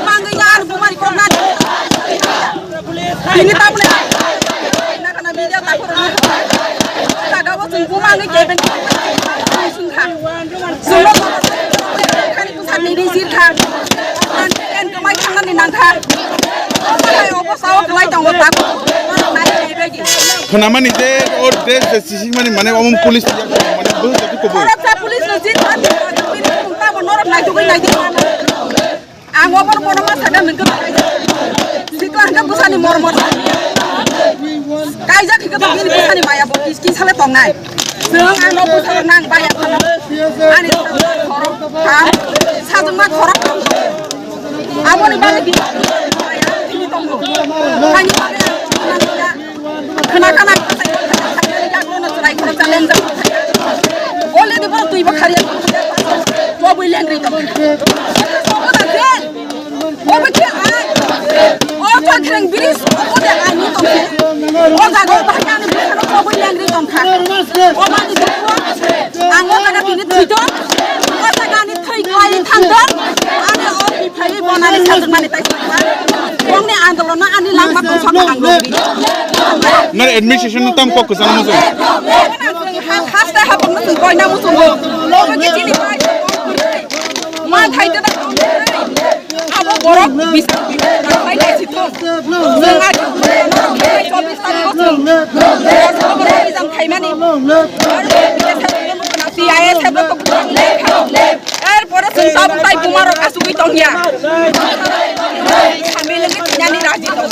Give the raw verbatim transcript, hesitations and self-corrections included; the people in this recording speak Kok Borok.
Mangwi yan bumari kok nani. Bini tamle. Nakana media takhoro. Jaga bo chwng bumangwi keben. Sungkha. Sungkha. Khani bwsakni rijir kha. Ani ken kwmai thangnani nangkha. Obo hai obo sao kwlai tongo tak. Nai nai bagi. Khwnamani je o dress je sisingmani mane omo police ya mane bwsakni koboi. Oro sa police no jin thani. Bini tabo norok naitugwi naitugwi. Ang obo bono ma sakha nang khe sikla hwnkhe bwsani mor mor. Kaijak hwnkhe to bini bwsani maya bo kis kis sale tongnai. Chwng ano bwsarok nang baya phano. Ani khorok ha sajwkma khorok. Aboni bagwi bini maya tini tongo. Ani bagwi ang khna khna. Already bo twi bo khariya. Bo bui lengri to. Bo bo khe ai. O to khreng biri so ko de ani to. O jaga bahai ani bo bui lengri to kha. O mani bo. Ang o jaga tini thwi to. O jaga ani thwi kwlai thang to. Ani o Phai bonani sajwkmani tai sakha. Bongni andolonno ani langma tongthokma ang nukdi. Nang administration no tam kok kwchangma muchung. Haste hapokno chwng koina muchungo. Obo khe chini pai. Ma thaite da. Abo borok bisa pai thai sithok. Chwng a chobis tarikh o chwng. Chobis tarikh o chwng thaimani. C I S F ko. Erpore chwng tabuk tai bumarok achugwi tongya. Family ni thinani raji tongo.